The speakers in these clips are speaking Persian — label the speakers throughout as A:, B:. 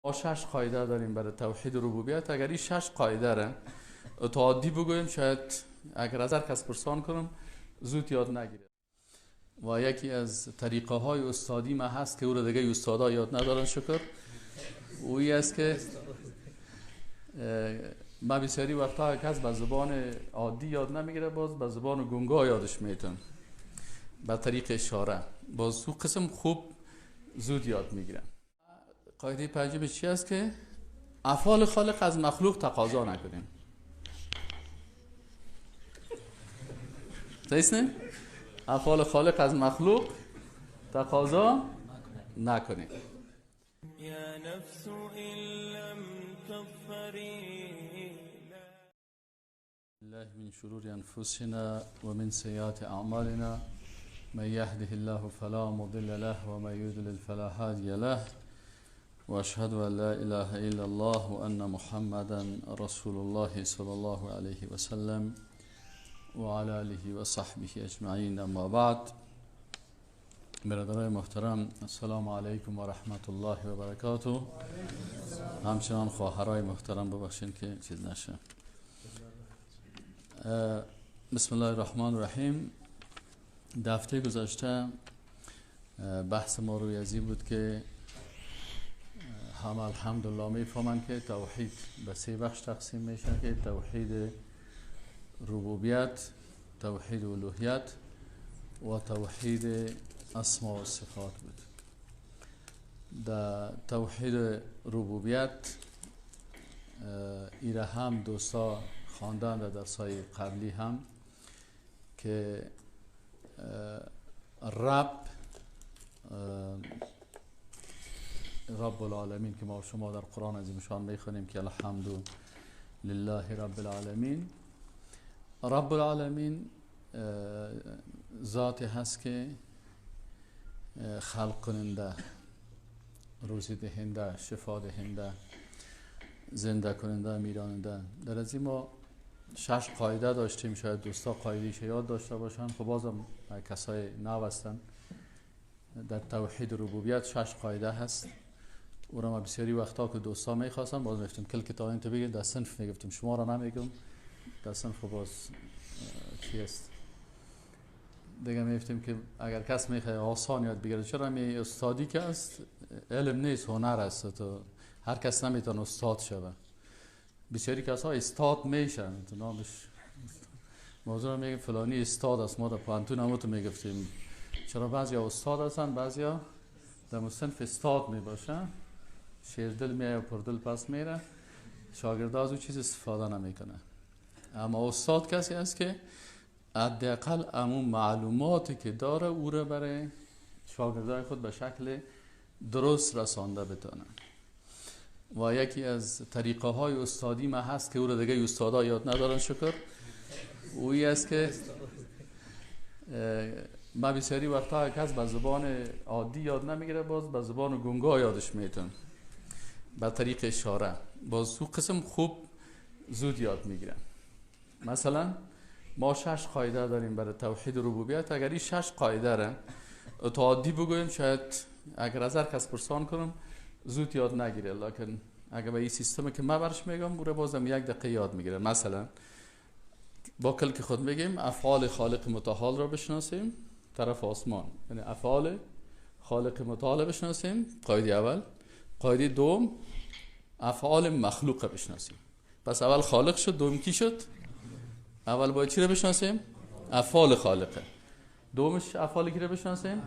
A: ما شش قاعده داریم برای توحید ربوبیت. اگر این شش قاعده را تا عادی بگویم شاید اگر از هر کس پرسان کنم زود یاد نگیره. و یکی از طریقه های استادی ما هست که او را دیگه استادا یاد ندارن شکر، اویی است که ما بسیاری وقتا کس به زبان عادی یاد نمیگیره، باز به زبان گنگا یادش میتون به طریق اشاره، باز او قسم خوب زود یاد میگیره. قاعده پنجم چی است که افعال خالق از مخلوق تقاضا نکنیم. صحیح نه؟ افعال خالق از مخلوق تقاضا نکنیم.
B: یا نفس ان لم تظفری
A: الله من شرور انفسنا ومن سیئات اعمالنا من يهده الله فلا مضل له ومن يضلل فلا هادي له واشهد ان لا اله الا الله وان محمدا رسول الله صلى الله عليه وسلم وعلى آله وصحبه اجمعین. اما بعد، برادرای محترم، السلام علیکم و رحمت الله و برکاته. همچنان خواهرای محترم، ببخشین که چیز نشه. بسم الله الرحمن الرحیم. دفعه گذشته بحث ما روی از این بود که همه الحمدلله میفهمند که توحید به سه بخش تقسیم میشه که توحید ربوبیت، توحید الوهیت و توحید اسما و صفات بود. در توحید ربوبیت ایره هم دوستا خواندن در درسای قبلی هم که رب، رب العالمین که ما شما در قرآن عظیم شان میخوانیم که الحمد لله رب العالمین. رب العالمین ذاتی هست که خلق کننده، روزی دهنده، شفا دهنده، زنده کننده، میراننده. در از این ما شش قاعده داشتیم، شاید دوستا قاعده‌اش یاد داشته باشن، خب بازم کسای نو هستن. در توحید ربوبیت شش قاعده هست. او را ما بسیاری وقتا که دوستا میخواستن باز میگفتیم کل کتاب این تو بگید، در صنف میگفتیم، شما را نمیگم در صنف. خب باز چی است دیگه، میگفتیم که اگر کس میخواد آسان یاد بگیره، چرا می استادی که است علم نیست، هنر است، تو هر کس نمیتونه استاد شوه. بسیاری کسا استاد میشن، تو نامش موضوع رو میگه فلانی استاد است. ما در پوهنتون هم تو میگفتیم چرا بعضیا استاد هستن، بعضیا در صنف استاد میباشن، شیردل میایه و پردل پس میره، شاگردا از او چیز استفاده نمیکنه. اما استاد کسی است که حداقل امون معلوماتی که داره او را برای شاگردای خود به شکل درست رسانده بتونه. و یکی از طریقه های استادی ما هست که او را دیگه استادا یاد ندارن شکر، اویی است که ما بسیاری وقتا کس به زبان عادی یاد نمیگیره، باز به زبان گنگا یادش میتون به طریق اشاره، باز او قسم خوب زود یاد میگیره. مثلا ما شش قاعده داریم برای توحید ربوبیت. اگر این شش قاعده را تا عادی بگویم شاید اگر از هر کس پرسان کنم زود یاد نگیره، لکن اگر به این سیستم که من برش میگم او را بازم یک دقیقه یاد میگیره. مثلا با کل که خود میگیم افعال خالق متعال را بشناسیم، طرف آسمان، یعنی افعال خالق متعال بشناسیم، قاعده اول. قاعده دوم افعال مخلوق بشناسیم. پس اول خالق شد، دوم کی شد؟ اول باید چی رو بشناسیم؟ افعال خالقه. دومش افعال کی رو بشناسیم؟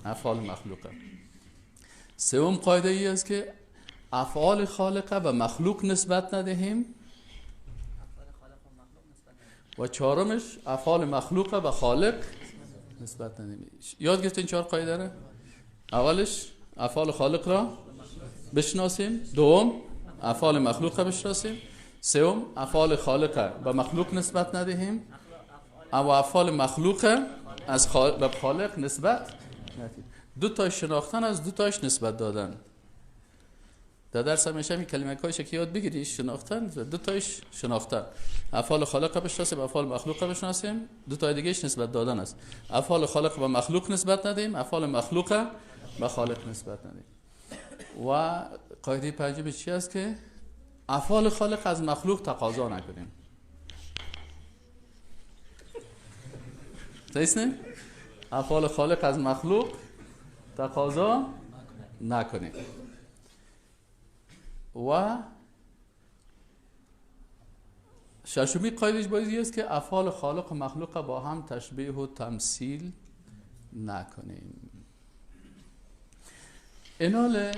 A: افعال مخلوقه. سوم قاعده ای است که افعال خالقه به مخلوق نسبت ندهیم. و چهارمش افعال مخلوقه به خالق نسبت ندهیم. یاد گرفتین چهار قاعده رو؟ اولش افعال خالق را بشناسیم، دوم افعال مخلوق را بشناسیم، سوم افعال خالق به مخلوق نسبت ندهیم و افعال مخلوق از به خالق نسبت ندهیم. دو تاش شناختن از دو تاش نسبت دادن. در درس همیشه این کلمه کایش که یاد بگیری، شناختن، دو تاش شناختن، افعال خالق بشناسیم، افعال مخلوق بشناسیم، دو تای دیگهش نسبت دادن است. افعال خالق به مخلوق نسبت ندهیم، افعال مخلوق به خالق نسبت ندهیم. و قاعده پنجم چی است که افعال خالق از مخلوق تقاضا نکنیم. صحیح نه؟ افعال خالق از مخلوق تقاضا نکنیم. و ششمی قاعدهش باید است که افعال خالق و مخلوق با هم تشبیه و تمثیل نکنیم. اینال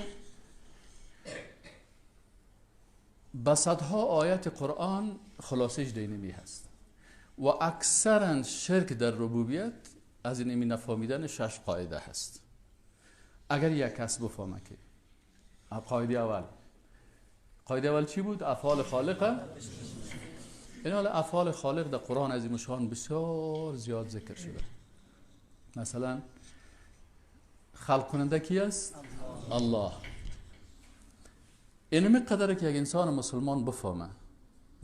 A: به صدها آیت قرآن خلاصش دینمی هست و اکثرا شرک در ربوبیت از اینمی نفهمیدن شش قاعده هست. اگر یک کس بفهمه که قاعده اول، قاعده اول چی بود؟ افعال خالق. این حال افعال خالق در قرآن عظیم الشان بسیار زیاد ذکر شده. مثلا خلق کننده کی است؟ الله. اینمی قدره که یک انسان مسلمان بفهمه،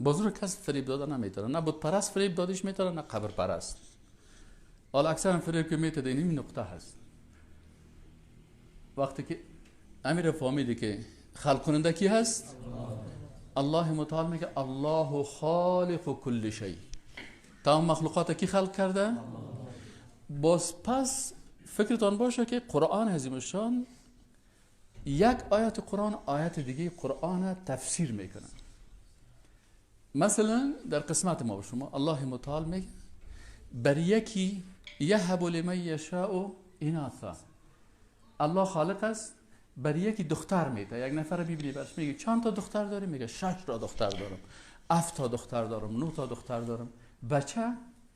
A: بزرگ کس فریب داده نمیتونه، نه بت پرست فریب دادش میتونه، نه قبر پرست. حالا اکثرا فریب که میتونه اینمی نقطه هست. وقتی که امیر فهمیده که خلق کننده کی هست؟ الله متعال میگه الله خالق کل شیء. تمام مخلوقات کی خلق کرده؟ باز پس فکرتان باشه که قرآن عظیم الشان یک آیت قرآن آیت دیگه قرآن تفسیر میکنه. مثلا در قسمت ما و شما الله متعال میگه بر یکی یهب لمن یشاء اناثا. الله خالق است، بر یکی دختر میده. یک نفر ببینی برش میگه چند تا دختر داری؟ میگه 6 تا دختر دارم، 7 تا دختر دارم، 9 تا دختر دارم. بچه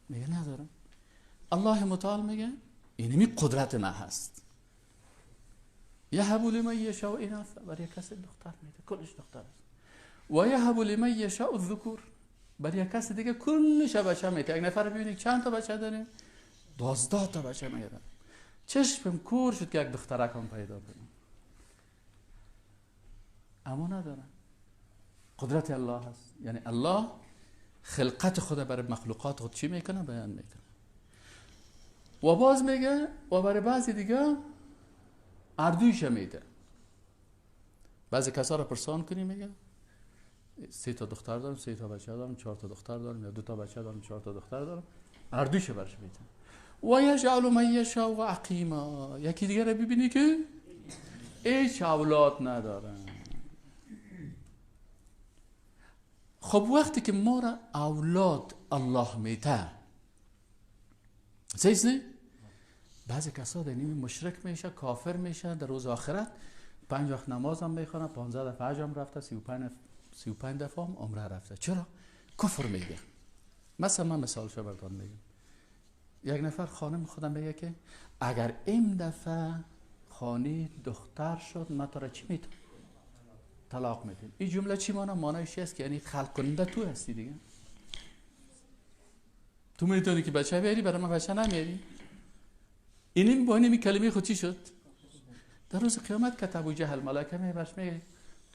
A: میگه ندارم. الله متعال میگه اینمی قدرت من هست. یهب لمن یشاء اناثا، بر یک کس دختر میده، کلش دختر است. و یهب لمن یشاء الذکور، بر یک کس دیگه کلش بچه میده. یک نفر ببینی چند تا بچه داریم؟ 12 تا بچه میده. چشمم کور شد که یک دخترک هم پیدا کنم، اما ندارم. قدرت الله هست. یعنی الله خلقت خود برای مخلوقات خود چی میکنه؟ بیان میکنه. و باز میگه و برای بعضی دیگه اردویش میده. بعضی کسا رو پرسان کنی میگه 3 تا دختر دارم، 3 تا بچه دارم، 4 تا دختر دارم، یا 2 تا بچه دارم، 4 تا دختر دارم. اردویش برش میده. و یجعل من یشاء عقیما. یکی دیگه رو ببینی که هیچ اولاد ندارن. خب وقتی که ما را اولاد الله میته، صحیح نه؟ بعضی کسا در نیمی مشرک میشه، کافر میشه، در روز آخرت 5 وقت نماز هم میخوانه، 15 دفعه حج هم رفته، 35 دفعه هم عمره رفته. چرا؟ کفر میگه. مثلا من مثال شو براتون میگم. یک نفر خانم خودم میگه که اگر این دفعه خانه دختر شد من تو را چی میتونم؟ طلاق میدیم. این جمله چی مانا؟ مانایش است که یعنی خلق کننده تو هستی دیگه. تو میتونی که بچه بیاری، برای من بچه نمیاری. اینیم با اینمی کلمه خود چی شد؟ در روز قیامت که ابو جهل ملائکه میبرش میگه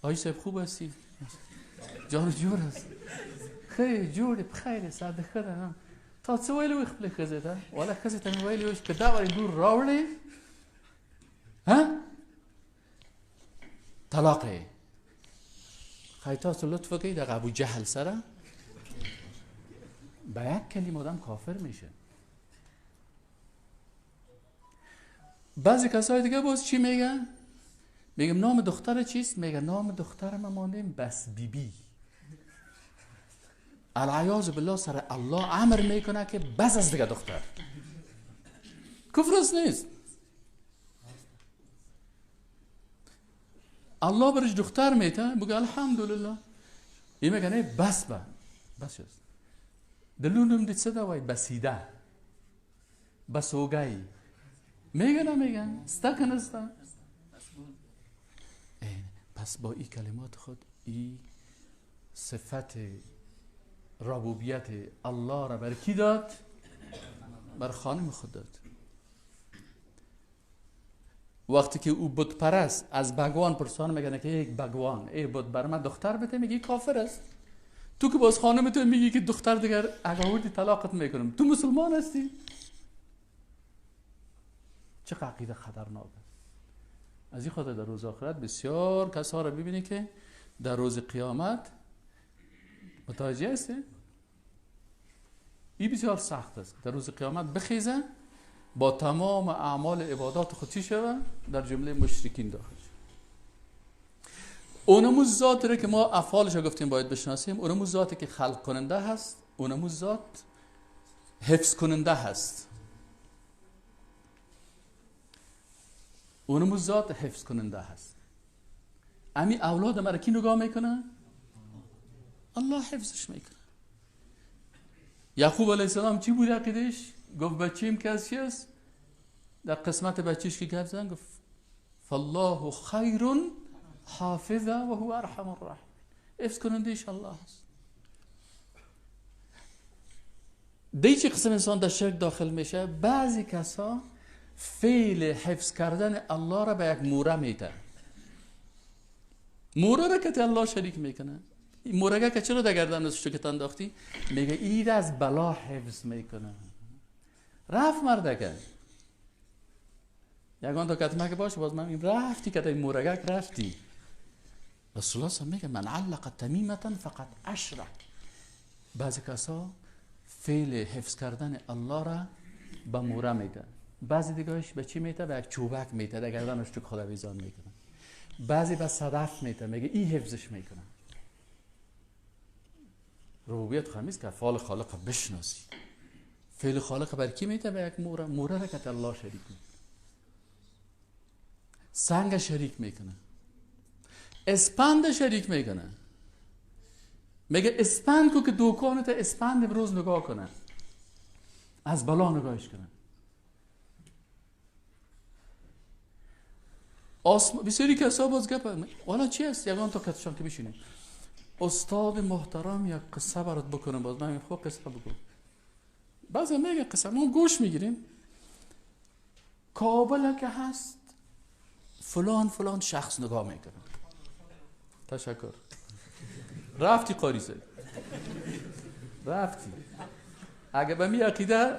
A: آی صاحب خوب هستی؟ جان جور هست. خیلی جوړ بخیر ساده خده. تا څه ویلي وي خپلې ښځې ته؟ ولا ښځې ته مې ویلي وي که دا وارې لور راوړې ها طلاق یې. خی تاسو لطف وکړئ دغه ابو جهل سره به یک کلمه آدم کافر میشه. بعضی کسای دیگه باز چی میگن؟ میگم نام دختر چیست؟ میگه نام دختر ما ماندیم بس بی بی. العیاذ بالله سر الله امر میکنه که بس از دیگه دختر. کفر است نیست. الله برش دختر میته بگه الحمدلله. این میگه نه بس با بس است. دلونم دید صدا وای بسیده بسوگای میگه نمیگن استکن است. پس با این کلمات خود این صفت ربوبیت الله را بر کی داد؟ بر خانم خود داد. وقتی که او بت پرست از بگوان پرسان میگه که یک بگوان ای بت بر من دختر بده، میگی کافر است. تو که باز خانم تو میگی که دختر دیگر اگه آوردی طلاقت میکنم، تو مسلمان هستی؟ چه عقیده خطرناک است. از این خاطر در روز آخرت بسیار کسا را ببینی که در روز قیامت متوجه هستی؟ این بسیار سخت است. در روز قیامت بخیزه با تمام اعمال عبادات خود چی شوه؟ در جمله مشرکین داخل شوه. اونمو ذات را که ما افعالش را گفتیم باید بشناسیم، اونمو ذاتی که خلق کننده هست، اونمو ذات حفظ کننده هست. اونمو ذات حفظ کننده هست. امی اولاد مرا کی نگاه میکنه؟ الله حفظش میکنه. یعقوب علیه السلام چی بود عقیدش؟ گفت بچیم که از چی است؟ در قسمت بچیش که گفت زن گفت فالله خیر حافظه و هو ارحم الراحمین. حفظ کننده الله هست. دی چه قسم انسان در شرک داخل میشه؟ بعضی کسا فعل حفظ کردن الله را به یک موره میده. موره را که الله شریک میکنه. مورگه که چرا در گردن از که انداختی؟ میگه ایر از بلا حفظ میکنه. رفت مردکه یگان تا کتمه که باشه باز من رفتی که این مورگه رفتی. رسول الله میگه من علق تمیمة فقط اشرک. بعضی کسا فعل حفظ کردن الله را به موره میده. بعضی دیگهش به چی میده؟ به یک چوبک میده در گردنش تو خدا ویزان میکنه. بعضی به صدف میده، میگه این حفظش میکنه. ربوبیت خمیز که افعال خالق بشناسی. فعل خالق بر کی میده؟ به یک موره. موره را که الله شریک میکنه، سنگ شریک میکنه، اسپند شریک میکنه. میگه اسپند کو که دوکانت اسپند امروز نگاه کنه، از بالا نگاهش کنه. بسیاری کسا باز گپ والا چی است؟ یگان تا کتشان که بشینیم استاد محترم یک قصه برات بکنم، باز من خب قصه بگو. بعضی میگه قصه ما گوش میگیریم. کابل که هست فلان فلان شخص نگاه میکنه. تشکر. رفتی قاری سید، رفتی. اگه به می عقیده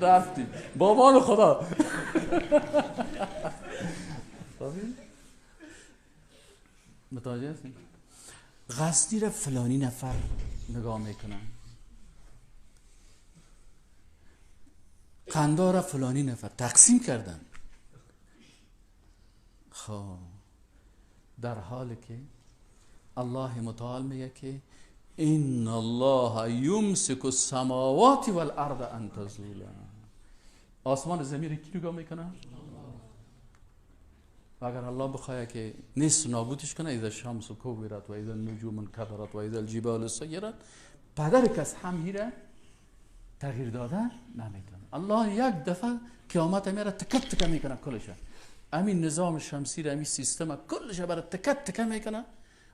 A: رفتی بابان خدا. متوجه هستیم؟ غزنی را فلانی نفر نگاه میکنن، قندار را فلانی نفر تقسیم کردن. خب در حالی که الله متعال میگه که ان الله یمسک السماوات والارض ان تزولا. آسمان زمین کی نگاه میکنه؟ و اگر الله بخواه که نیست نابودش کنه، اذا الشمس کوورت و اذا النجوم انکدرت و اذا الجبال سیرت، پدر کس هم هیره تغییر داده نمیتونه. الله یک دفعه قیامت میره تکت تکه میکنه کلش. همین نظام شمسی را، همین سیستم کلش برای تکت تکه میکنه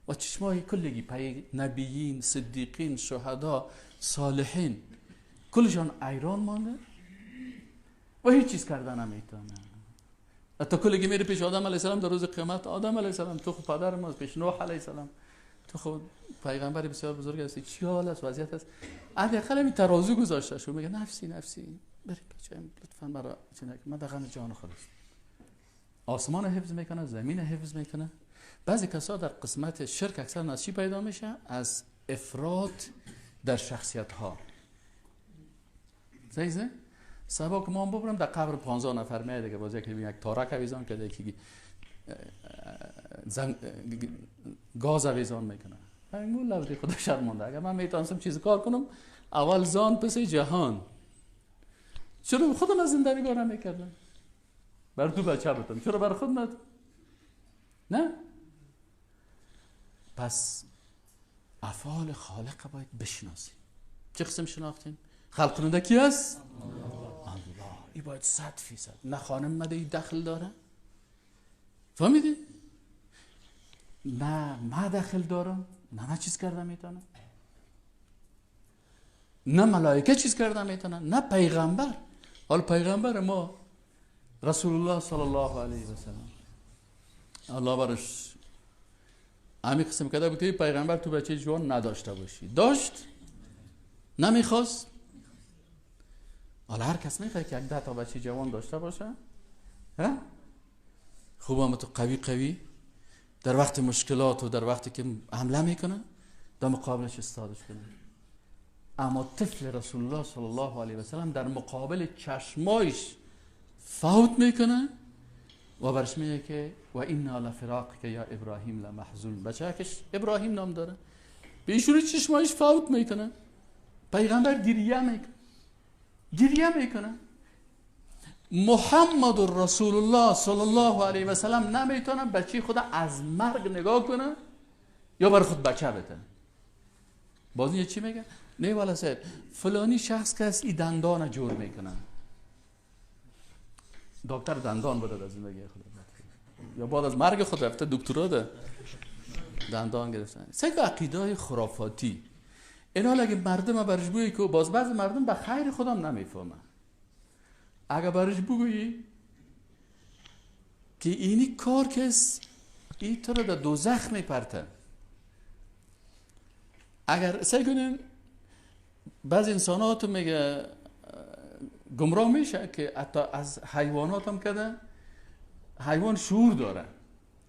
A: و چشمای کلگی پای نبیین، صدیقین، شهدا، صالحین کلشان ایران مانده و هیچ چیز کرده نمیتونه. حتی کلگی میره پیش آدم علیه السلام در روز قیامت. آدم علیه السلام تو خود پدر ماست، پیش نوح علیه السلام تو خود پیغمبر بسیار بزرگ هستی، چی حال است وضعیت است؟ حداقل همین ترازو گذاشته شو، میگه نفسی نفسی بریم بچه‌م لطفاً مرا چی نکن، من در غم جان خود هستم. آسمان حفظ میکنه، زمین حفظ میکنه. بعضی کسا در قسمت شرک اکثر از چی پیدا میشه؟ از افراط در شخصیت ها. صحیح؟ سبا که ما هم ببرم در قبر 15 نفر میاد دیگه، باز یکی یک تارک آویزان کرده، یکی گاز آویزان میکنه. من لفظ خدا شرمنده، اگر من میتونستم چیز کار کنم اول زان پس جهان، چرا خودم از زنده نگاه نمیکردم؟ بر دو بچه بودم، چرا بر خود ندم؟ نه؟ پس افعال خالق باید بشناسیم. چه قسم شناختیم؟ خلق کننده کی است؟ الله. این باید 100%. نه خانم مده دخل داره، فهمیدی؟ نه ما دخل دارم، نه من چیز کرده میتونم، نه ملائکه چیز کرده میتونن، نه پیغمبر. حال پیغمبر ما رسول الله صلی الله علیه و سلم، الله برش همین قسم کرده بود که پیغمبر تو بچه جوان نداشته باشی. داشت؟ نمیخواست؟ حالا هر کس میخواد که یک 10 تا بچه جوان داشته باشه. ها؟ خوب هم تو قوی قوی در وقت مشکلات و در وقتی که حمله میکنه در مقابلش استادش کنه. اما طفل رسول الله صلی الله علیه و سلم در مقابل چشمایش فوت میکنه و برش میگه که و انا لفراقک یا ابراهیم لمحزون. بچه‌کش ابراهیم نام داره، به ایشون چشمایش فوت میکنه. پیغمبر گریه میکنه، گریه میکنه. محمد رسول الله صلی الله علیه و سلم نمیتونه بچه خود از مرگ نگاه کنه یا بر خود بچه بده. باز این چی میگه؟ نه والا صاحب، فلانی شخص که است این دندان جور میکنه، دکتر دندان بوده در زندگی خود یا بعد از مرگ خود رفته دکترا ده دندان گرفتن. سه عقیده خرافاتی اینا اگه مردم برش بگویی که باز بعض مردم به خیر خودم نمیفهمن، اگه برش بگویی که اینی کار کس این تو رو در دوزخ میپرته. اگر سعی کنین بعض انسان ها تو میگه گمراه میشه که حتی از حیوانات هم کده حیوان شعور داره.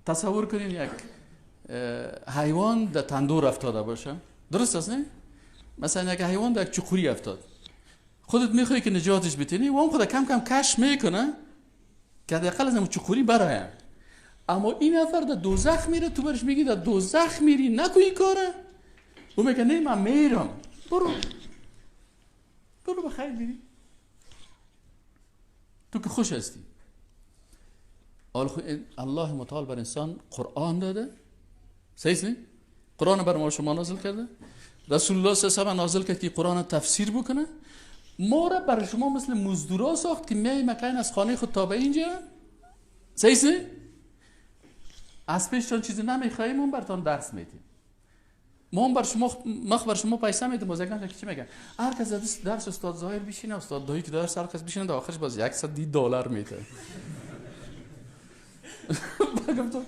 A: تصور کنین یک حیوان در تندور افتاده باشه، درست است نه؟ مثلا یک حیوان در یک چقوری افتاد، خودت میخوای که نجاتش بتینی و اون خود کم کم کش میکنه که حداقل از اون چقوری برایم. اما این نفر در دوزخ میره، تو برش میگی در دوزخ میری نکو این کاره، او میگه نه من میرم، برو برو بخیر میری، تو که خوش هستی. الله متعال بر انسان قرآن داده، صحیح نه؟ قرآن بر ما شما نازل کرده، رسول الله صلی الله علیه و نازل کرد که قرآن تفسیر بکنه. ما را بر شما مثل مزدورا ساخت که میای مکان از خانه خود تا به اینجا، صحیح نه؟ از پیشتان چیزی نمیخواهیم، اون برتان درس میدیم، ما هم بر شما مخ بر شما پیسه میدیم. باز یک نفر چی میگه؟ هر کس درس استاد ظاهر بشینه، استاد دایی که درس هر کس بشینه در آخرش باز $100 میده. گفتم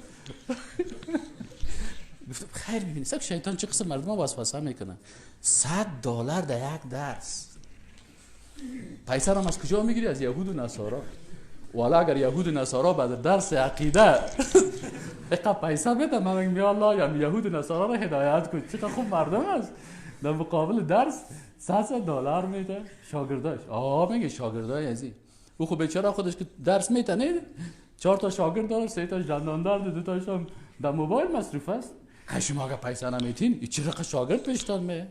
A: خیر ببینید سب شیطان چه قسم مردم وسوسه میکنه. $100 در یک درس. پیسه را از کجا میگیری؟ از یهود و نصارا. والا اگر یهود و نصارا بعد درس عقیده اقا پیسه بده، من میگم یا الله یا یهود و نصارا را هدایت کن. چقدر خوب مردم است. در مقابل درس $100 میده شاگرداش. آه میگه شاگردای ازی او خب بیچاره خودش که درس میده نه، 4 تا شاگرد داره، 3 تاش دنداندار، 2 تاش هم در موبایل مصروف است. شما اگه پیسه نمیتین این چرا شاگرد پیشتان می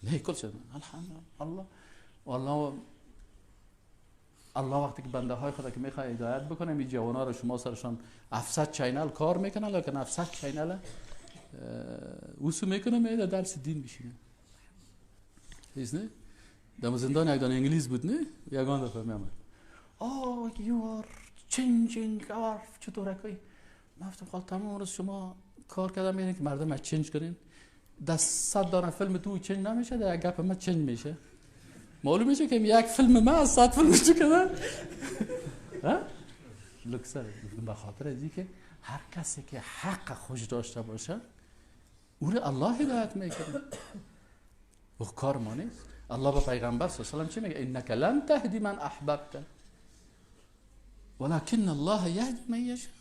A: نه کل شد. الحمدلله الله والله الله وقتی که بنده های خدا که میخواد هدایت بکنه، این جوانا رو شما سرشان 700 channel کار میکنن، لکن 700 channel وسو میکنه میده درس دین بشینه. هیچ نه؟ در زندان یک دانه انگلیس بود نه؟ یگان دفعه میامد oh you are changing our چطورکایی. من گفتم خب تمام روز شما کار کردم میگن که مردم از change کنین، در 100 دانه فیلم تو change نمیشه، در یک گپ ما change میشه. معلوم میشه که یک فیلم ما از 100 فیلم تو کردن. ها؟ لکسر به خاطر از اینکه هر کسی که حق خوش داشته باشه او رو الله هدایت میکنه. او کار ما نیست. الله به پیغمبر صلی الله علیه و سلم چی میگه؟ انک لن تهدی من احببت ولكن الله یهدی من یشاء.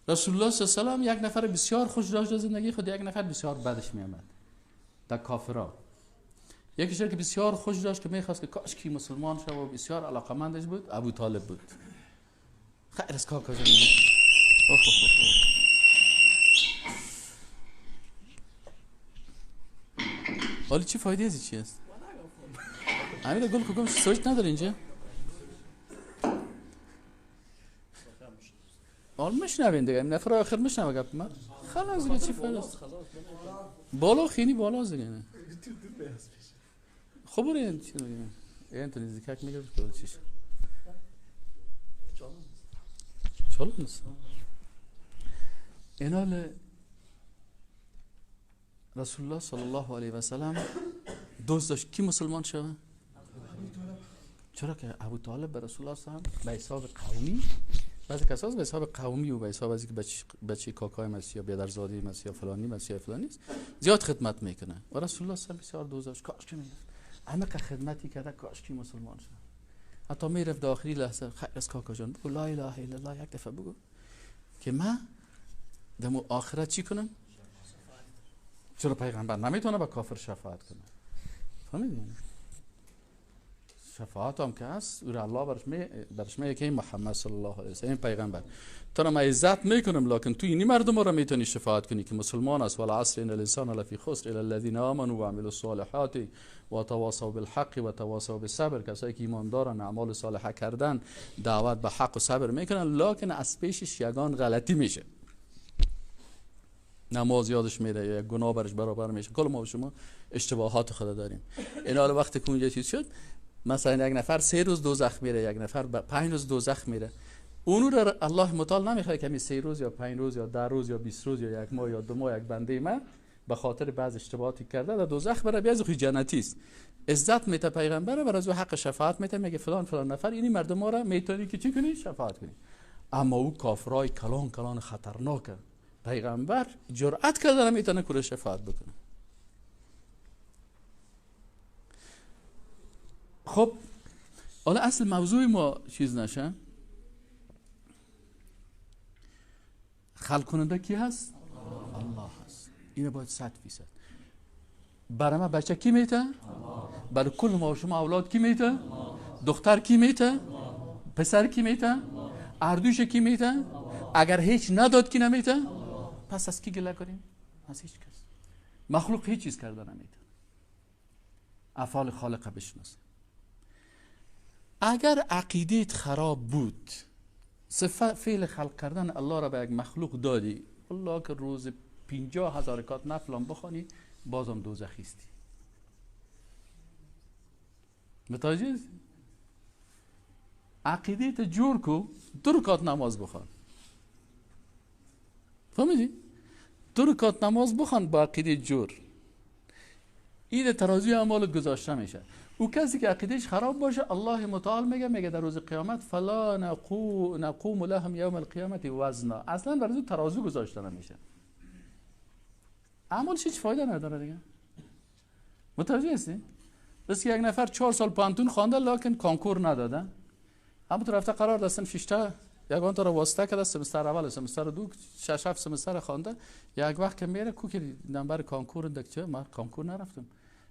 A: رسول الله صلی الله علیه و سلم یک نفر بسیار خوش داشت در زندگی خود، یک نفر بسیار بدش میامد در کافرا. یکیش که بسیار خوش داشت که میخواست که کاش کی مسلمان شد و بسیار علاقمندش بود، ابو طالب بود. خیر از کاکا جان. حالا چی فایده از چی است؟ امیر گل کدوم سویچ نداره اینجا؟ حالا میشنوین دیگه، نفر آخر میشنوه گپ من. خلاص دیگه چی فایده است؟ بالا خیلی بالا دیگه. خب برو این چی میگه؟ این تو نزدیک میگه تو چیش؟ چالش. اینال رسول الله صلی الله علیه و سلم دوست داشت کی مسلمان شوه؟ چرا که ابو طالب به رسول الله صلی الله علیه و سلم به حساب قومی، بعضی کساس به حساب قومی و به حساب از اینکه بچه کاکای مسیح یا بیادرزاده مسیح یا فلانی مسیح فلانی است زیاد خدمت میکنه و رسول الله صلی الله علیه و سلم بسیار دوست داشت. کاش که میگفت همه خدمتی کرده، کاش کی مسلمان شد. حتی میرفت داخلی لحظه خیر از کاکا جان بگو لا اله الا الله، یک دفعه بگو که من دمو آخرت چی کنم؟ چرا پیغمبر نمیتونه به کافر شفاعت کنه؟ فهمیدین؟ شفاعت هم که هست او الله برش میگه که محمد صلی الله علیه و سلم پیغمبر تو را من عزت میکنم، لکن تو اینی مردم را میتونی شفاعت کنی که مسلمان است. والعصر ان الانسان لفی خسر الا الذین آمنوا وعملوا الصالحات وتواصوا بالحق وتواصوا بالصبر. کسایی که ایمان دارن، اعمال صالحه کردن، دعوت به حق و صبر میکنن، لکن از پیشش یگان غلطی میشه، نماز یادش میره یا گناه برش برابر میشه. کل ما و شما اشتباهات خدا داریم. این حال وقتی که اونجا چیز شد، مثلا یک نفر 3 روز دوزخ میره، یک نفر 5 روز دوزخ میره، اونو را الله متعال نمیخواد که 3 روز یا 5 روز یا 10 روز یا 20 روز یا 1 ماه یا 2 ماه یک بنده من به خاطر بعض اشتباهاتی کرده در دوزخ بره، بیاز خو جنتی است. عزت میته پیغمبر، بر از او حق شفاعت میته، میگه فلان فلان نفر اینی مردم ما را میتونی که چی کنی؟ شفاعت کنی. اما او کافرای کلان کلان خطرناکه، پیغمبر جرأت کرده نمیتونه کل شفاعت بکنه. خب حالا اصل موضوع ما چیز نشه، خلق کننده کی هست؟ الله هست. اینو باید 100%. برای ما بچه کی میته؟ برای کل ما و شما اولاد کی میته؟ دختر کی میته؟ پسر کی میته؟ اردوش کی میته؟ اگر هیچ نداد کی نمیته؟ پس از کی گله کنیم؟ از هیچ کس. مخلوق هیچ چیز کرده نمیته. افعال خالق بشناس. اگر عقیدت خراب بود، صفت فعل خلق کردن الله را به یک مخلوق دادی، الله که روز 50,000 رکعت نفلم بخوانی بازم دوزخیستی. متوجه؟ عقیدت جور کو، 2 رکعت نماز بخوان. فهمیدی؟ 2 رکعت نماز بخوان با عقیده جور، این ترازوی اعمالت گذاشته میشه. او کسی که عقیدهش خراب باشه، الله متعال میگه در روز قیامت فلا نقوم لهم یوم القیامت وزنا، اصلا برای او ترازو گذاشته نمیشه، اعمالش هیچ فایده نداره دیگه. متوجه هستی؟ بس یک نفر 4 سال پانتون خوانده لکن کانکور نداده، همون رفته قرار دستم 6 تا یگان تا رو واسطه کرده، سمستر اول سمستر دو 6 7 سمستر خوانده، یک وقت که میره کو که نمبر کانکور دکچه من کانکور نرفتم،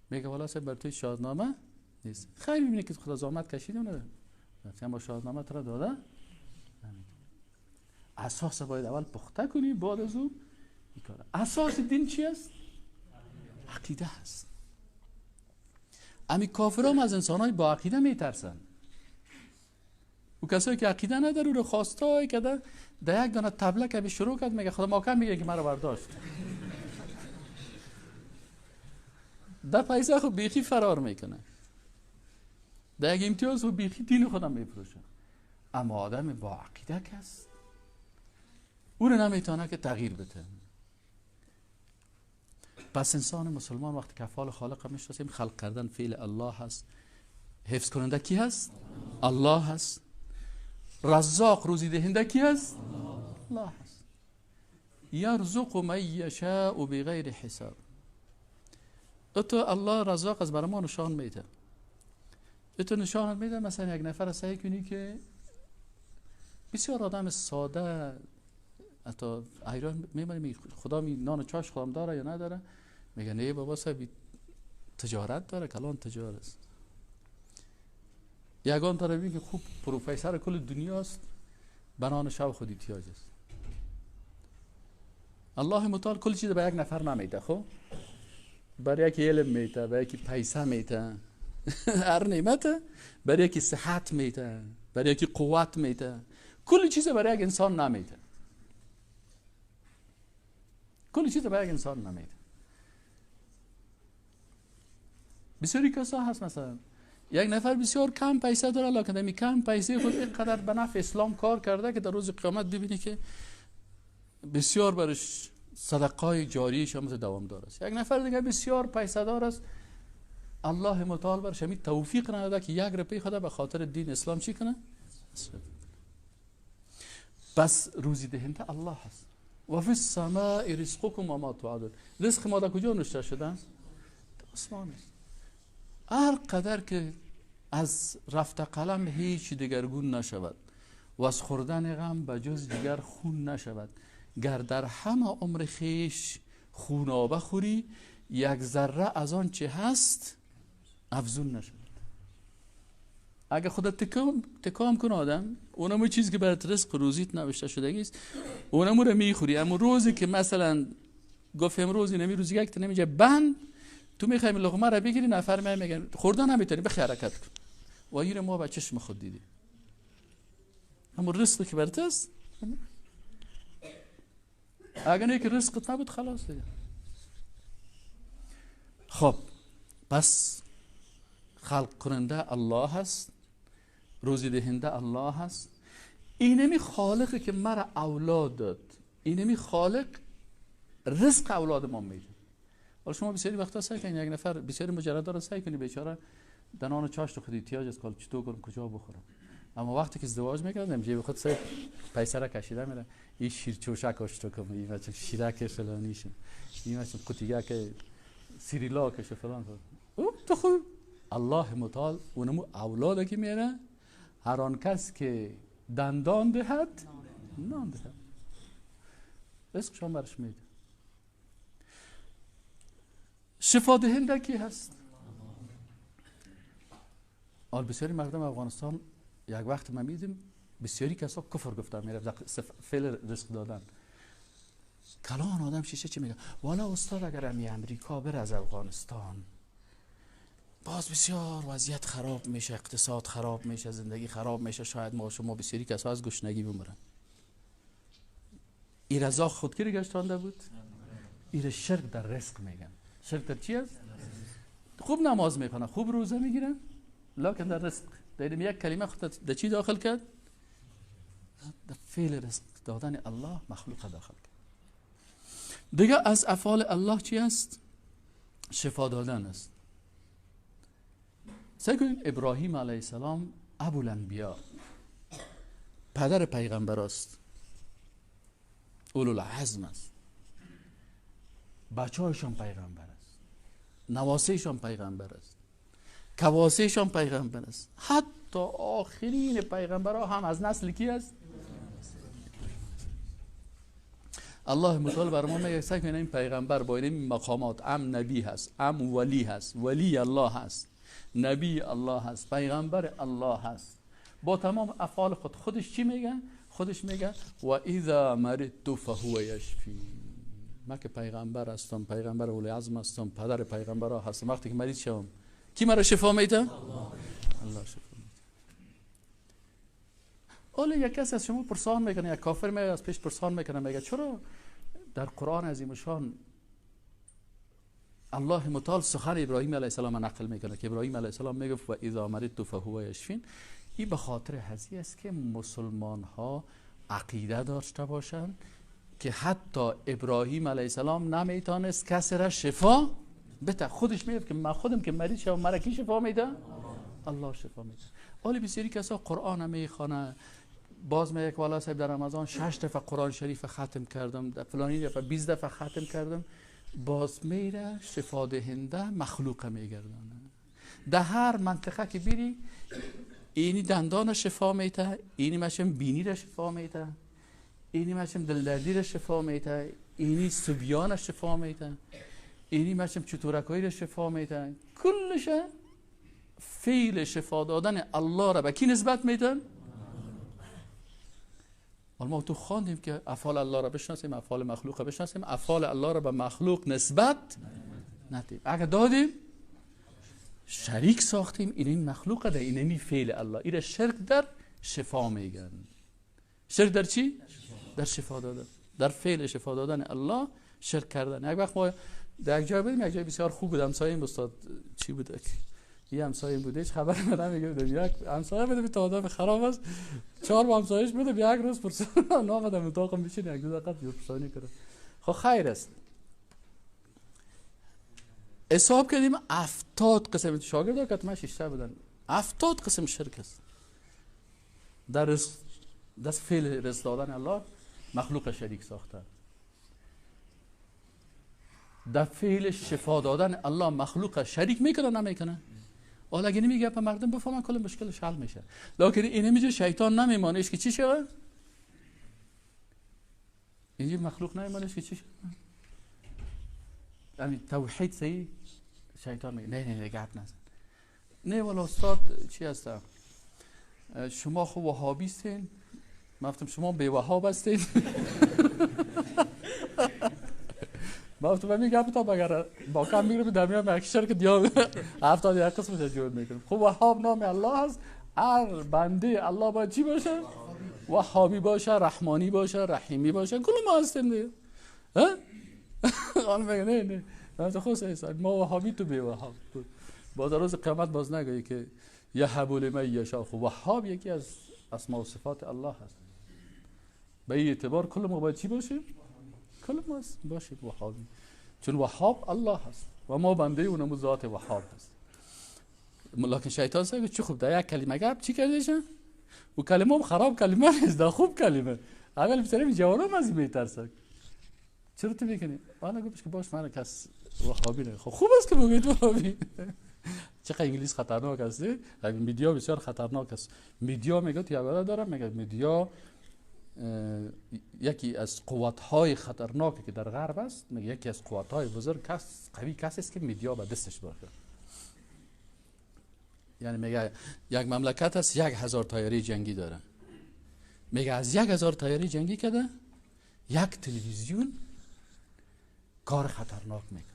A: میگه والا صاحب بر توی شادنامه نیست. خیلی میبینه که خدا زحمت کشیده نه رفتم با شادنامه تو را داده. اساس باید اول پخته کنی، بعد از او این کار. اساس دین چی است؟ عقیده است. امی کافرام از انسانهای با عقیده میترسن. او کسایی که عقیده نداره او رو خواستای که در یک دانه تبله که شروع کرد میگه خدا ما کم میگه که مرا برداشت. در پیسه خود بیخی فرار میکنه، در یک امتیاز خود بیخی دین خودم میفروشه. اما آدم با عقیده کس او رو نمیتونه که تغییر بده. پس انسان مسلمان وقتی که افعال خالق میشناسیم، خلق کردن فعل الله هست، حفظ کننده کی هست؟ الله هست. رزاق روزی دهنده کی هست؟ الله هست. یرزق من یشاء بغیر حساب. اتو الله رزاق از برای ما نشان میده. اتو نشان میده. مثلا یک نفر سعی کنی که بسیار آدم ساده، حتی ایران میمونه، خدا می نان چاش خودم داره یا نداره؟ میگه نه بابا صاحب تجارت داره، کلان تجار است. یگان طرف که خوب پروفسور کل دنیاست، بنان شب خود احتیاج است. الله متعال کل چیز به یک نفر نمیده. خب برای یکی علم میده، برای یکی پیسه میده، هر نعمت، برای یکی صحت میده، برای یکی قوت میده. کل چیز برای یک انسان نمیده. کل چیز برای یک انسان نمیده. بسیاری کسا هست، مثلا یک نفر بسیار کم پیسه داره، لکن دمی کم پیسه خود اینقدر به نفع اسلام کار کرده که در روز قیامت ببینی که بسیار برش صدقای جاریش هم دوام داره. یک نفر دیگه بسیار پیسه دار است، الله متعال برش همین توفیق نداده که یک رپی خدا به خاطر دین اسلام چی کنه؟ پس روزی دهنده الله هست. و فی السماء رزقکم و ما توعدون. رزق ما در کجا نوشته شده؟ در آسمان است. هر قدر که از رفت قلم هیچ دگرگون نشود و از خوردن غم به جز دیگر خون نشود. گر در همه عمر خویش خونابه خوری، یک ذره از آن چه هست افزون نشود. اگه خودت تکام کن آدم، اونمو چیزی که برات رزق روزیت نوشته شدگی است اونمو رو میخوری. اما روزی که مثلا گفت امروز نمی روزی یک نمیجه بند، تو میخوای لقمه رو بگیری، نفر میگن خوردن نمیتونی، بخی حرکت کن. و این ما با چشم خود دیدیم. اما رزقی که برات است، اگر نه که رزقت نبود خلاص دیگه. خب پس خلق کننده الله هست، روزی دهنده الله هست. اینمی خالقی که مرا اولاد داد، اینمی خالق رزق اولاد ما میده. حالا شما بسیاری وقتا سعی کنید یک نفر بسیاری مجرد رو سعی کنید بیچاره دنان و چاشت خود احتیاج است که چطور کنم کجا بخورم، اما وقتی که ازدواج میکردم جیب خود سعی پیسه را کشیده میره، این شیر چوشک اشتو کنم، این بچه شیرک فلانیشم، این بچه قوطیگک سیریلاکش فلان. او تو خود الله متعال اونمو اولاد که میره، هر آن کس که دندان دهد نان دهد، رزق شما برش میده. شفا دهنده کی هست؟ آل بسیاری مردم افغانستان یک وقت ما میدیم بسیاری کسا کفر گفتن میره فعل رزق دادن. کلان آدم شیشه چی میگه؟ والا استاد اگر امی امریکا بره از افغانستان باز بسیار وضعیت خراب میشه، اقتصاد خراب میشه، زندگی خراب میشه، شاید ما شما بسیاری کسا از گشنگی بمرن. ای رزاق خودگیری گشتانده بود؟ ایره شرک در رزق میگن. شرک در چی است؟ خوب نماز میخوانن، خوب روزه میگیرن، لکن در رزق در یک کلمه خود در چی داخل کرد؟ در فعل رزق دادن الله مخلوق داخل کرد. دیگه از افعال الله چی است؟ شفا دادن است. سعی کنید ابراهیم علیه السلام ابوالانبیا، پدر پیغمبر است، اولوالعزم است، بچه‌هایشان پیغمبر است، نواسهشان پیغمبر است، کواسهشان پیغمبر است، حتی آخرین پیغمبرها هم از نسل کی است؟ الله متعال بر ما میگه سعی کنید این پیغمبر با این مقامات، ام نبی هست، ام ولی هست، ولی الله هست، نبی الله هست، پیغمبر الله هست، با تمام افعال خود خودش چی میگه؟ خودش میگه و اذا مرضت فهو یشفی. من که پیغمبر هستم، پیغمبر اولی عزم هستم، پدر پیغمبرها هستم، وقتی که مریض شوم کی مرا شفا میده؟ الله شفا میده. حالا یک کسی از شما پرسان میکنه، یک کافر میاد از پیش پرسان میکنه، میگه چرا در قرآن عظیم شان الله متعال سخن ابراهیم علیه السلام نقل میکنه که ابراهیم علیه السلام میگفت و اذا مرضت فهو یشفین. این به خاطر هزی است که مسلمان ها عقیده داشته باشند که حتی ابراهیم علیه السلام نمیتونست کسی را شفا بده. خودش میگفت که من خودم که مریض شدم مرا کی شفا میده؟ الله شفا میده. حالا بسیاری کسا قرآن میخوانه، باز می یک والا صاحب در رمضان 6 دفعه قرآن شریف ختم کردم، در فلانی دفعه 20 دفعه ختم کردم، باز میره شفا دهنده مخلوق میگردانه. در هر منطقه که بری اینی دندان شفا میته، اینی مشم بینی را شفا میته، اینی مشم دلدردی را شفا میته، اینی صبیان شفا میته، اینی مشم چطورکایی را شفا میته. کلش فعل شفا دادن الله را به کی نسبت میدن؟ ما تو خواندیم که افعال الله را بشناسیم، افعال مخلوق را بشناسیم، افعال الله را به مخلوق نسبت ندیم. اگر دادیم شریک ساختیم، این مخلوق ده، اینمی فعل الله. این شرک در شفا میگن. شرک در چی؟ در شفا دادن، در فعل شفا دادن الله شرک کردن. یک وقت ما در یک جای بودیم، یک جای بسیار خوب بود، همسایه استاد چی بود؟ یه همسایه بوده، هیچ خبر ندارم، میگه یک همسایه بوده تا آدم خراب است، 4 با همسایه‌اش بوده، یک روز پرسان نامدم اتاقم بشین یک دو دقیقه پرسانی کنه. خب خیر است. حساب کردیم 70 قسم شاگردا که ما 6 بودن، 70 قسم شرک است در دست فعل رزق دادن الله مخلوق شریک ساخته، در فعل شفا دادن الله مخلوق شریک میکنه نمیکنه. حالا اگه نمیگه به مردم بفهمن کل مشکلش حل میشه. لکن این میگه شیطان نمیمانه که چی شوه؟ اینجا مخلوق نمیمانه که چی شوه؟ یعنی توحید صحیح شیطان میگه نه نه نه گپ نزن. نه والا استاد چی هستم؟ شما خو وهابی هستین؟ من گفتم شما بی وهاب هستین؟ من گفتم من میگم تا بگر با کم میگیرم در میام یک که دیام 71 قسمش جور میکنم. خب وهاب نام الله است، هر بنده الله باید چی باشه؟ وهابی باشه، رحمانی باشه، رحیمی باشه، کل ما هستیم دیگه. ها؟ آن میگه نه نه من خود ما وهابی تو بی وهاب. باز روز قیامت باز نگویی که یهب لمن یشاء. خب وهاب یکی از اسماء و صفات الله هست. به این اعتبار کل ما باید چی باشیم؟ کل ما باشیم وهابی، چون وهاب الله هست و ما بنده اونم ذات وهاب هست. لکن شیطان سعی چه خوب در یک کلمه گپ چی کرده؟ و کلمه هم خراب کلمه نیست، ده خوب کلمه. اول بیچاره جوانم از این میترسه. چرا تو میکنی؟ انا گفتش که باش من کس وهابی نه. خب خوب است که بگید وهابی. چقدر انگلیس خطرناک است. media بسیار خطرناک است. media میگه یه دارم میگه media یکی از قوت‌های خطرناکی که در غرب است، میگه یکی از قوت‌های بزرگ کس قوی کسی است که media به دستش باشه. یعنی میگه یک مملکت است 1000 طیاره جنگی داره، میگه از 1000 طیاره جنگی کده یک تلویزیون کار خطرناک میکنه.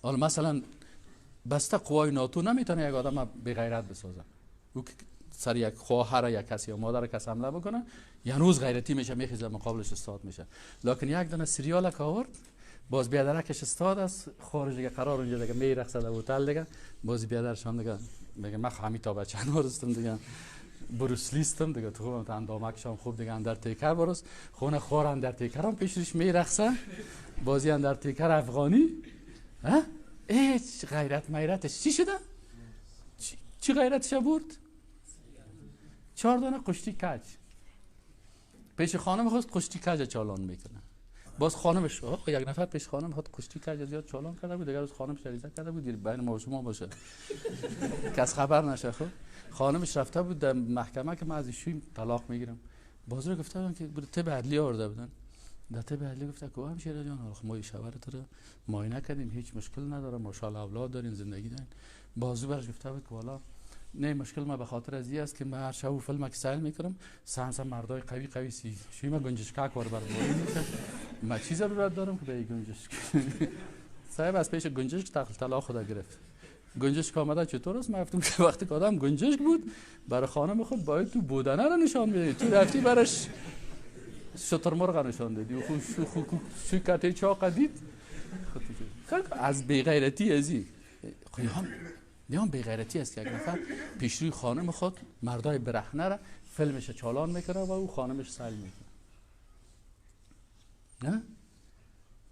A: حالا مثلا بسته قوای ناتو نمیتونه یک آدم بی غیرت بسازه. او سر یک خواهر یک کسی یا مادر کسی حمله بکنه یعنوز غیرتی میشه، میخیزه مقابلش استاد میشه. لکن یک دانه سریال که آورد باز بیادرکش استاد است، خارج دیگه قرار اونجا دیگه میرقصه در هتل دیگه، باز بیادرش هم دیگه میگه من خامی تا بچه نارستم دیگه، بروسلیستم دیگه، تو خوبم اندامکشم خوب دیگه اندرتیکر برس خونه خور اندرتیکر هم پیشش میرقصه، بازی اندرتیکر افغانی. ها هیچ غیرت میرتش چی شده؟ چی غیرتش برد؟ 4 دانه قشتی کج پیش خانم خواست قشتی کج چالان میکنه. باز خانمش یک نفر پیش خانم خود قشتی کج زیاد چالان کرده بود، دیگر روز خانمش ریزه کرده بود بین ما و شما باشه کس خبر نشه. خب خانمش رفته بود در محکمه که من از ایشون طلاق میگیرم. باز رو گفته بودن که طب عدلی آورده بودن. در طب عدلی گفته که همشیره جان ما شوهر تو رو معاینه کردیم هیچ مشکل نداره، ماشاءالله اولاد دارین زندگی دارین. بازو برش گفته بود که والا نه مشکل ما به خاطر از این است که من هر شب فیلم که سیل میکنم سم مردای قوی قوی سی شوی من گنجشکک وار بر میشه، ما چی ضرورت دارم که به این گنجشک. صاحب از پیش گنجشک طلاق خدا گرفت. گنجشک آمده چطور است؟ من گفتم که وقتی که آدم گنجشک بود برای خانم خود باید تو بودنه رو نشان میدی، تو رفتی برش شترمرغ نشان دادی و خو شو کته چاق دید. از بی غیرتی ازی نیام بی غیرتی است که یک نفر پیش روی خانم خود مردای برهنه را فیلمش چالان میکنه و او خانمش سیل میکنه. نه؟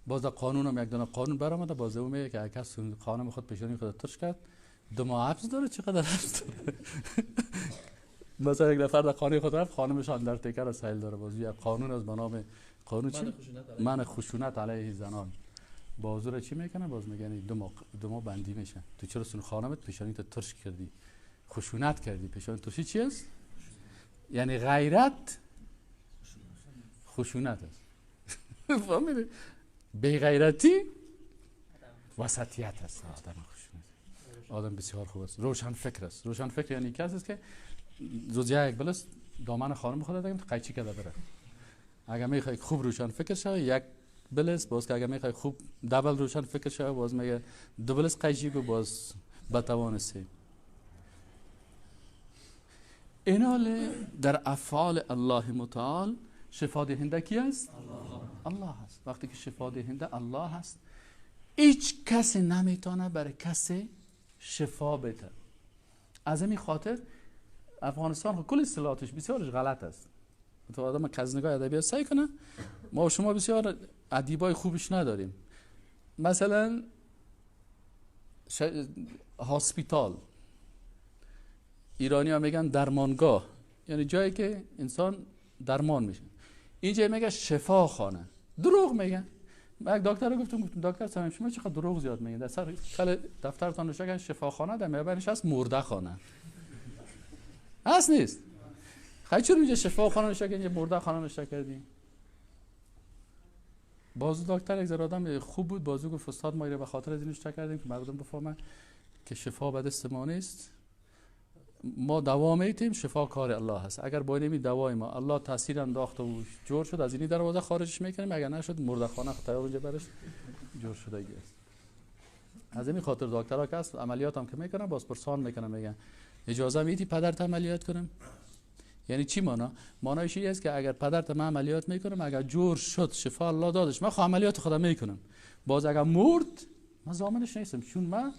A: باز در قانون هم یک دانه قانون برآمده، باز او میگه که کس خانم خود پیشانی خود ترش کرد 2 ماه حبس داره. چقدر حبس داره؟ مثلا یک نفر در خانه خود رفت خانمش اندرتیکر را سیل داره. باز یک قانون از به نام قانون چی؟ من خشونت علیه زنان. بازو را چی میکنه؟ باز میگن 2 ماه بندی میشه. تو چرا سن خانمت پیشانی تو ترش کردی، خشونت کردی؟ پیشانی ترشی چی است؟ یعنی غیرت خشونت است. فهمیدی؟ بی غیرتی وسطیت است. آدم خشونت آدم بسیار خوب است، روشن فکر است. روشن فکر یعنی کسی است که روز یک بلس دامن خانم خود دادم قیچی کرده بره. اگر میخوای خوب روشن فکر شوی یک بلس، باز که اگر میخوای خوب دبل روشن فکر شوی باز میگه دو بلس قیچی کو باز بتوانستی. اینال در افعال الله متعال شفا دهنده کی است؟ الله است. وقتی که شفا دهنده الله است هیچ کسی نمیتونه برای کسی شفا بده. از این خاطر افغانستان خب کل اصطلاحاتش بسیارش غلط است. تو آدم که از نگاه ادبیات سعی کنه، ما و شما بسیار ادیبای خوبش نداریم. مثلا هاسپیتال، ایرانی ها میگن درمانگاه، یعنی جایی که انسان درمان میشه. اینجا میگه شفاخانه، دروغ میگن. من یک دکتر گفتم دکتر صاحب شما چقدر دروغ زیاد میگید، در سر کل دفترتان نوشته کردن شفاخانه، در میبرش هست مرده خانه. هست نیست؟ خیلی چرا اینجا شفاخانه نوشته کردین، اینجا مرده خانه نوشته کردین؟ بازو دکتر یک ذره آدم خوب بود، بازو گفت استاد ما به خاطر از این نوشته کردیم که مردم بفهمن که شفا به دست ما نیست، ما دوا میتیم، شفا کار الله هست. اگر با این دوای ما الله تاثیر انداخت و جور شد، از این دروازه خارجش میکنیم، اگر نشد مرده خانه تیار اونجا برش جور شدگی است. از این خاطر دکترها که هست عملیات هم که میکنن باز پرسان میکنن، میگن اجازه میدی پدرت عملیات کنم؟ یعنی چی مانا؟ معنایش این است که اگر پدرت من عملیات میکنم، اگر جور شد شفا الله دادش، من خو عملیات خودم میکنم، باز اگر مرد من ضامنش نیستم، چون من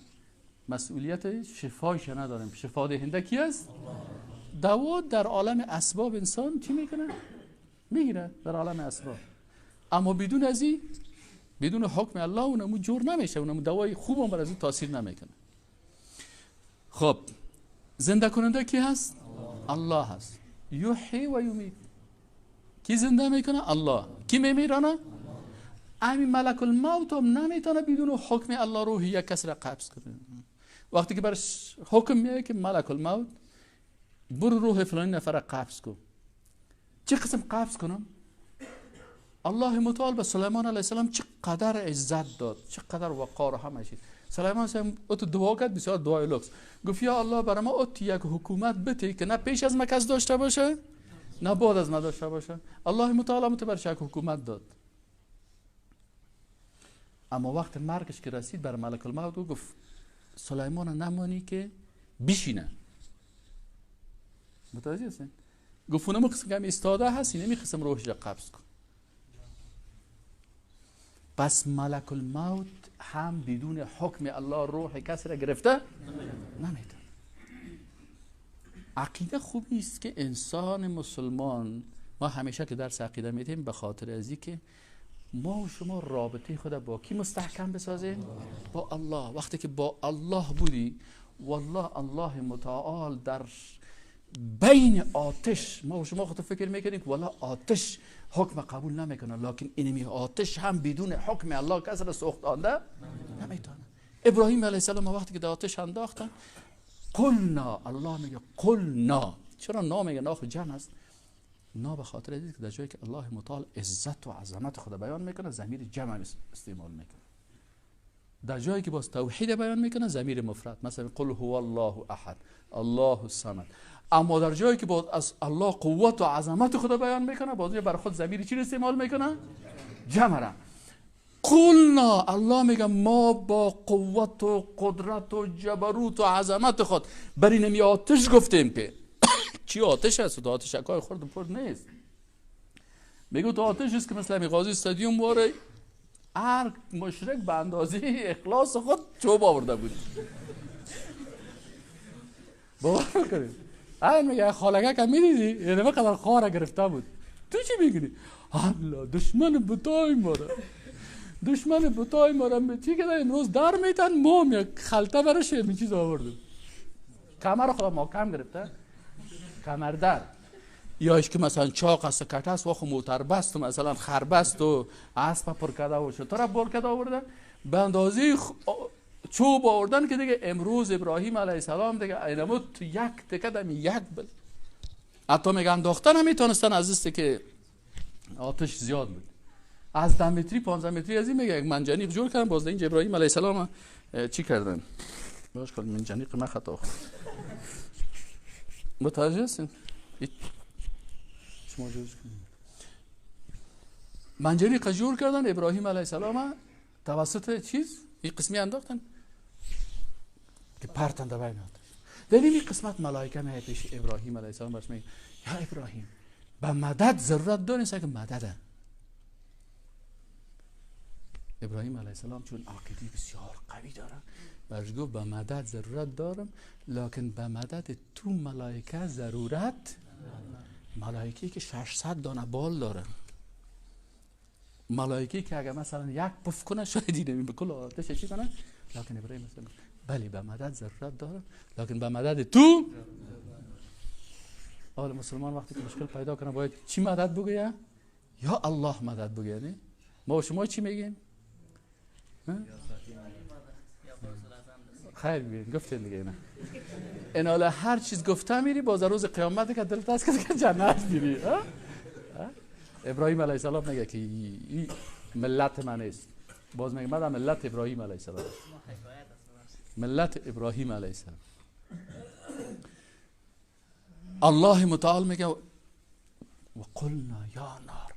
A: مسئولیت شفایش ندارم. شفا دهنده کی است؟ دوا در عالم اسباب انسان چی میکنه؟ میگیره در عالم اسباب، اما بدون از این، بدون حکم الله اونمو جور نمیشه، اونمو دوای خوب هم بر از اون تاثیر نمیکنه. خب زنده کننده کی هست؟ الله هست. یحیی و یمیت. کی زنده میکنه؟ الله. کی میمیرانه؟ همین ملک الموت هم نمیتونه بدون حکم الله روحی یک کس را قبض کنه. وقتی که برش حکم میاد که ملک الموت برو روح فلانی نفر را قبض کن، چه قسم قبض کنم؟ الله متعال به سلیمان علیه السلام چقدر عزت داد، چقدر وقار همه چیز. سلیمان علیه او تو دعا کرد، بسیار دعای لکس، گفت یا الله برای ما اوت یک حکومت بده که نه پیش از ما کس داشته باشه نه بعد از ما داشته باشه. الله متعال هم برش یک حکومت داد. اما وقت مرگش که رسید بر ملک الموت گفت سلیمان نمانی که بشینه. متوجه هستین؟ گفت اونم قسم که ایستاده هست، اینمی قسم روحش را قبض کن. پس ملک الموت هم بدون حکم الله روح کسی را گرفته نمیتونه. عقیده خوبی است که انسان مسلمان، ما همیشه که درس عقیده میدیم به خاطر از که ما و شما رابطه خود با کی مستحکم بسازیم؟ با الله. وقتی که با الله بودی، والله الله متعال در بین آتش، ما و شما خود فکر میکنیم که والله آتش حکم قبول نمیکنه، لکن اینمی آتش هم بدون حکم الله کس را سوختانده نمیتونه. ابراهیم علیه السلام وقتی که در آتش انداختن، قلنا، الله میگه قلنا. چرا نا میگه؟ نا خود جمع است. نا به خاطر که در جایی که الله متعال عزت و عظمت خود بیان میکنه ضمیر جمع استعمال میکنه، در جایی که باز توحید بیان میکنه ضمیر مفرد، مثلا قل هو الله احد الله الصمد. اما در جایی که باز از الله قوت و عظمت خود بیان میکنه، باز بر خود ضمیر چی استعمال میکنه؟ جمع را. قلنا، الله میگه ما با قوت و قدرت و جبروت و عظمت خود بر این آتش گفتیم که چی آتش است؟ تو آتشکای خورد و پرد نیست. میگه تو آتش است که مثل می قاضی استادیوم واره هر مشرک به اندازه اخلاص خود چوب آورده بود. باور کنید. این میگه خالگه که میدیدی یعنی قدر خاره گرفته بود. تو چی میگی؟ الله دشمن بتای ما را، دشمن بتای ما را چی که امروز در میتن، ما یک خلطه برش می چیز آوردیم. کمر خدا ما کم گرفته، کمر در یایش که مثلا چاق است و کت است و خو موتر بست و مثلا خربست و اسب پر کرده و شتر بر کرده آورده، به اندازه چوب آوردن که دیگه امروز ابراهیم علیه السلام دیگه اینمو تو یک تکه دم یک بل حتی میگه انداختن هم میتونستن از دست که آتش زیاد بود. از 10 متری 15 متری از این میگه یک منجنیق جور کردن، باز اینجا ابراهیم علیه السلام چی کردن؟ باش کن منجنیق من خطا خورد. متوجه هستین؟ شما جوز کنید. منجنیق جور کردن ابراهیم علیه السلام توسط چیز این قسمی انداختن که پرتن در بین آتش. در این قسمت ملائکه میاد پیش ابراهیم علیه السلام، برش میگه یا ابراهیم به مدد ضرورت داری که مدده. ابراهیم علیه السلام چون عقیده بسیار قوی داره برش گفت به مدد ضرورت دارم، لکن به مدد تو ملائکه ضرورت. ملائکه که 600 دانه بال داره، ملائکه که اگر مثلا یک پف کنه شاید اینه به کل آتش چی کنه، لکن ابراهیم مثلا بله به مدد ضرورت دارم، لکن به مدد تو. حال مسلمان وقتی که مشکل پیدا کنه باید چی مدد بگویه؟ یا الله مدد بگویه. نه ما شما چی میگیم؟ خیر ببین گفتین دیگه. اینا این هر چیز گفته میری، باز روز قیامت که دلت هست که جنت میری. ابراهیم علیه السلام میگه که این ملت من است. باز میگه من ملت ابراهیم علیه السلام، ملت ابراهیم علیه السلام. الله متعال میگه و قلنا یا نار.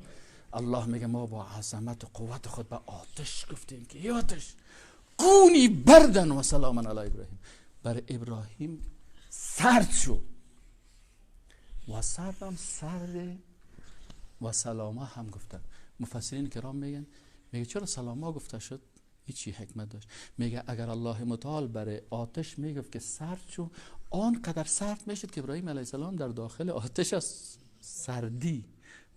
A: الله میگه ما با عظمت و قوت خود به آتش گفتیم که ای آتش کونی بردن و سلاما علی ابراهیم. بر ابراهیم سرد شد و سردم سرد و سلاما هم گفتن. مفسرین کرام میگن، میگه چرا سلاما گفته شد؟ هیچی حکمت داشت. میگه اگر الله متعال برای آتش میگفت که سرد شو، آنقدر سرد میشد که ابراهیم علیه السلام در داخل آتش از سردی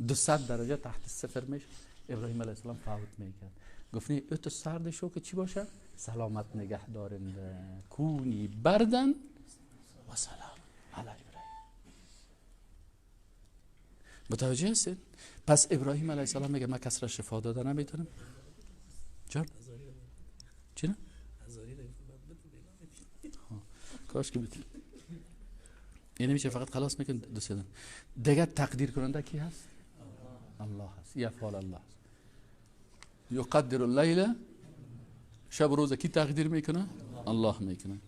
A: 200 درجه تحت صفر میشد، ابراهیم علیه السلام فوت میکرد. گفت نه تو سرد شو که چی باشه؟ سلامت نگه دارنده. کونی بردن و سلام علی ابراهیم. متوجه هستید؟ پس ابراهیم علیه السلام میگه من کس را شفا داده نمیتونم. چرا؟ چی نه؟ کاش که بتونی. یعنی میشه فقط خلاص میکن دو سه دیگه. تقدیر کننده کی هست؟ الله هست. یفعل الله هست. یقدر اللیل، شب روز کی تقدیر میکنه؟ الله میکنه.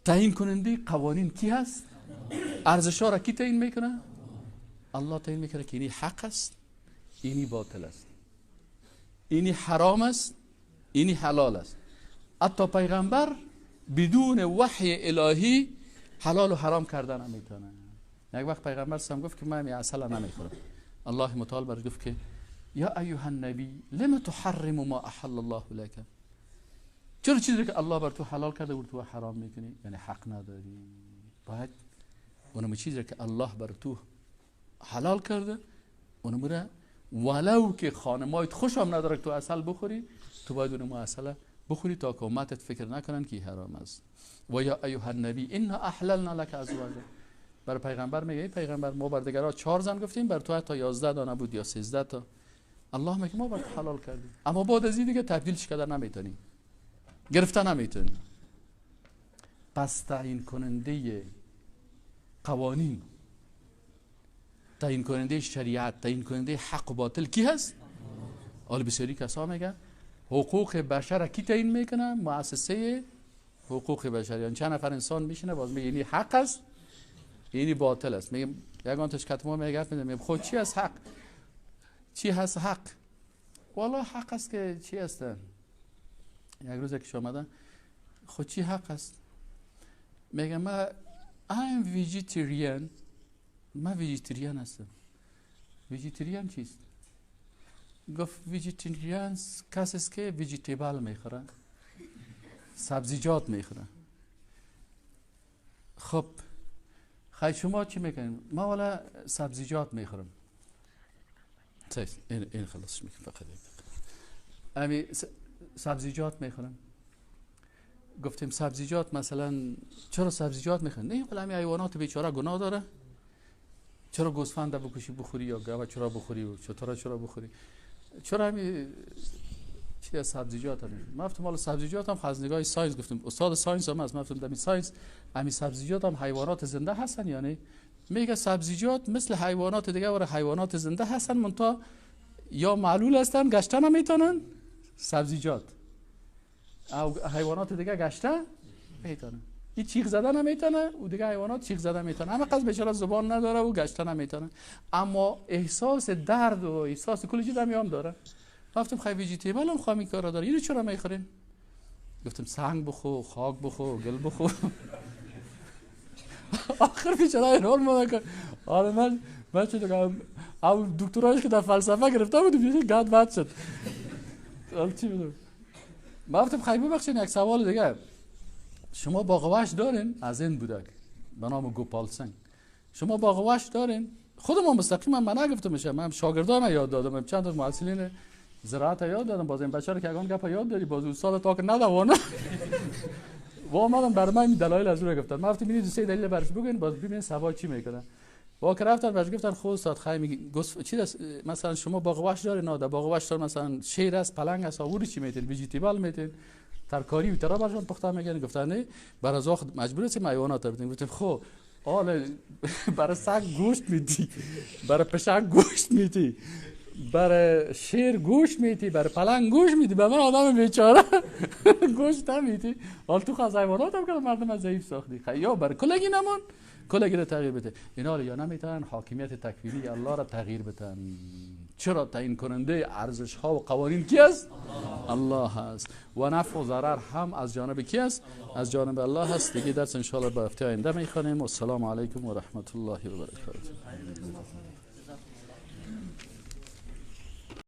A: تعیین کننده قوانین کی هست؟ ارزش‌ها را کی تعیین میکنه؟ الله تعیین میکنه که اینی حق است، اینی باطل است، اینی حرام است، اینی حلال است. حتی پیغمبر بدون وحی الهی حلال و حرام کردن نمیتونه. یک وقت پیغمبر سم گفت که من عسل نمیخورم. الله متعال برش گفت که یا ایها النبی لم تحرم ما احل الله لك. چرا چیزی که الله بر تو حلال کرده بر تو حرام میکنی؟ یعنی حق نداری. باید اونم چیزی که الله بر تو حلال کرده اونم را ولو که خانمایت خوش هم نداره که تو عسل بخوری، تو باید اونم عسل بخوری تا که امتت فکر نکنن که حرام است. و یا ایها النبی انا احللنا لك ازواجك. بر پیغمبر میگه ای پیغمبر ما بر دیگرها 4 زن گفتیم، بر تو حتی 11 دانه بود یا 13 تا. الله میگه ما بر تو حلال کردیم، اما بعد از این دیگه تبدیلش کردن نمیتونی، گرفتن نمیتونی. پس تعیین کننده قوانین، تعیین کننده شریعت، تعیین کننده حق و باطل کی هست؟ حالا بسیاری کسا میگن حقوق بشر کی تعیین میکنه؟ مؤسسه حقوق بشر. یعنی چند نفر انسان میشینه باز میگه اینی حق است، اینی باطل است. میگه یگان تش کتما میگه میگه خود چی است حق؟ چی هست حق؟ والا حق است که چی است؟ یک روز که اومدن خود چی حق است؟ میگه من I'm vegetarian. من vegetarian هستم. vegetarian چیست؟ گفت vegetarian کسی است که vegetable میخوره، سبزیجات میخوره. خب خیلی شما چی میکنین؟ ما والا سبزیجات میخورم. این خلاصش میکنم فقط. امی سبزیجات میخورم. گفتیم سبزیجات مثلا چرا سبزیجات میخورن؟ نه والا امی حیوانات بیچاره گناه داره. چرا گوسفند بکشی بخوری یا گاو چرا بخوری و چطور چرا بخوری؟ چرا همین چی از سبزیجات هم؟ من گفتم مال سبزیجات هم از نگاه science گفتم، استاد science هم از من گفتم در science همین سبزیجات هم حیوانات زنده هستن. یعنی میگه سبزیجات مثل حیوانات دیگه وره حیوانات زنده هستن، منتها یا معلول هستن گشته نمیتونن سبزیجات، او حیوانات دیگه گشته میتونن. این چیخ زدن نمیتونه و دیگه حیوانات چیخ زدن میتونه. همه قضیه بیچاره زبان نداره و گشته نمیتونه، اما احساس درد و احساس کل چیز هم داره. گفتم خیلی vegetable هم خواهم این کارا داره، اینو چرا میخورین؟ گفتم سنگ بخو، خاک بخو، گل بخو. آخر بیچاره این ما نکن. آره من چه دیگه او دکترایش که در فلسفه گرفته بود بیچاره گاد بد شد. چی بدم؟ من گفتم خیلی ببخشید یک سوال دیگه، شما باغ وحش دارین؟ از این بودک به نام گوپال سنگ. شما باغ وحش دارین؟ خودم مستقیما من نگفتم، میشه من شاگردام یاد دادم، چند تا محصلین زراعت یاد دادم. باز این بچه رو که اگان گپ یاد داری باز استاد تا که ندوانه و آمدم برای من دلایل از اون گفتن. من گفتم ببینید دو سه دلیل برش بگین باز ببینید سبا چی میکنه. با که رفتن بهش گفتن خب استاد خیلی چی است، مثلا شما باغ وحش دارین؟ نه، در باغ وحش مثلا شیر است، پلنگ است، آوری چی میتین؟ vegetable میتین، ترکاری و ترا برشان پخته میگن. گفتن نه، بر از وقت مجبور هستیم حیوانات بدیم. گفتیم خب حالا برای سگ گوشت میدی، برای پشک گوشت میدی، برای شیر گوشت میدی، برای پلنگ گوشت میدی، به من آدم بیچاره گوشت نمیدی. حالا تو خواست حیوانات هم که مردم از ضعیف ساختی. یا برای کلگی نمون، کلگی رو تغییر بده. اینا رو یا نمیتونن حاکمیت تکوینی الله را تغییر بدن. چرا؟ تعیین کننده ارزش ها و قوانین کی است؟ الله هست. و نفع و ضرر هم از جانب کی است؟ از جانب الله هست. دیگه درس ان شاء الله به هفته آینده میخوانیم. السلام علیکم و رحمت الله و برکاته.